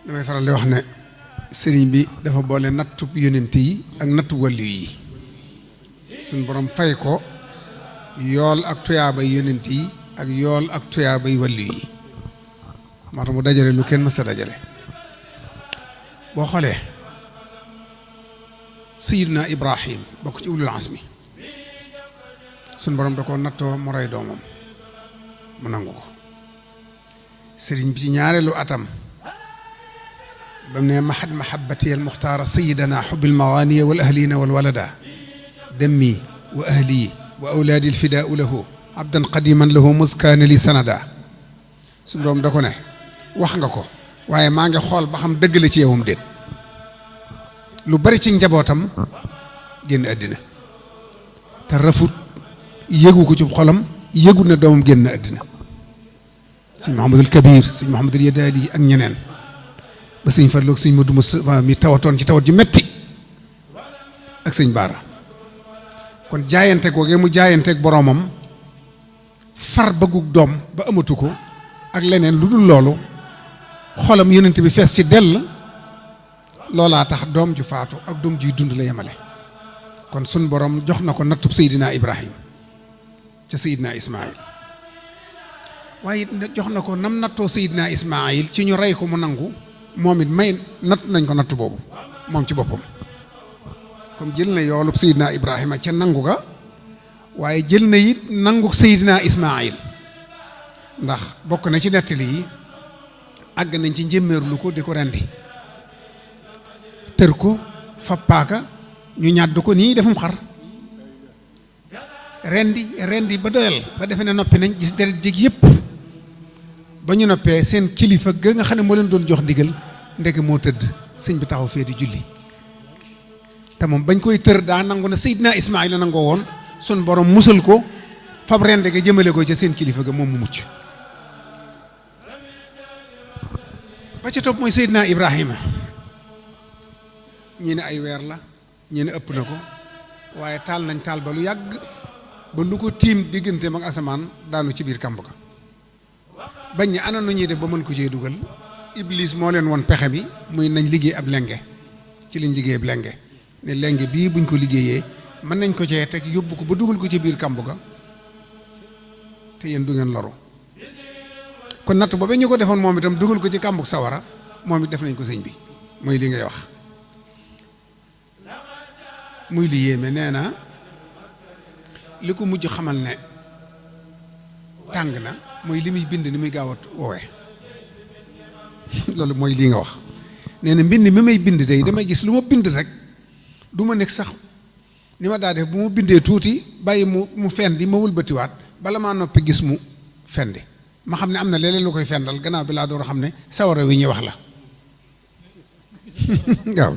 damay faral di wax ne sëriñ bi dafa boole nattu yonent yi ak nattu wàllu yi suñ borom fay ko yool ak tuyaabay yonent yi ak yool ak tuyaabay wàllu yi moo tax mu dajale lu kenn mës a dajale boo xoolee Sayyidina Ibrahim bokk ci ulul azmi suñ borom da ko nattoo mu rey doomam mu nangu ko sëriñ bi ci ñaareelu atam bam ne mahad mahabbati al muxtaara sayidana xubbil mawaaniya wal ahlina wal walada dammi wa ahli wa awlaadi al fidaau lahu abdan qadiman lahu muskaana li sanada suñ borom da ko ne wax nga ko waaye maa ngi xool ba xam dëgg la ci yowam déet lu bari ci njabootam génn àddina te rafut yëgu ko ci xolam yëgu na doomam génn àddina sëñ Mouhamadul Kabir sëñ Mouhamadul Yadaali ak ñeneen ba sëñ Fallu ak sëñ Madu Musaa mi tawatoon ci tawat ju metti ak sëñ Baara kon jaayante googee mu jaayanteeg boroomam far bëggug doom ba amatu ko ak leneen lu dul loolu xolam yonent bi fees ci dell loolaa tax doom ju faatu ak doom juy dund la yemale kon sun borom jox na ko nattub Seydina Ibrahim ca Seydina Ismaayil waaye jox na ko nam nattoo Seydina Ismaayil ci ñu rey ko mu nangu moom it may natt nañ ko natt boobu moom ci boppam comme jël na yoolub Seydina Ibrahima ca nangu ga waaye jël na it nangu Seydina Ismaayil ndax bokk na ci nettali yi àgg nañ ci njëmmeerlu ko di ko rendi tër ko fa paaka ñu ñàdd ko nii defum xar rendi ba doyal ba defe ne noppi nañ gis deret jég yépp ba ñu noppee seen kilifa ga nga xam ne moo leen doon jox ndigal ndeke moo tëdd sëñ bi taxaw fee di julli te moom bañ koy tër daa nangu na Seydina Ismaayil la nangoo woon sun borom musal ko fab rende ga jëmale ko ca seen kilifa ga moom mu mucc ba ca topp mooy Seydina Ibrahima ñii ne ay weer la ñii ne ëpp na ko waaye taal nañ taal ba lu yàgg ba lu ko tiim diggante mag asamaan daanu ci biir kàmb ga bañ ñi ana nu ñuy def ba mën ko cee dugal Iblis moo leen woon pexe bi muy nañ liggéey ab lenge ci lañ liggéey ab lenge ne lenge bii buñ ko liggéeyee mën nañ ko cee teg yóbbu ko ba dugal ko ci biir kàmb ga te yéen du ngeen loru kon natt boobee ñu ko defoon moom itam dugal ko ci kàmbug sawara moom it def nañ ko sëñ bi mooy li ngay wax muy li yéeme nee na li ko mujj xamal ne tàng na mooy li muy bind ni muy gaaw a woowee loolu mooy lii nga wax nee na mbind mi may bind day damay gis lu ma bind rek du ma nekk sax ni ma daa def bu ma bindee tuuti bàyyi mu fendi ma wëlbatiwaat bala maa noppi gis mu fendi ma xam ne am na léeg-léeg lu koy fendal gannaaw bi laa door a xam ne sawara wi ñuy wax la waaw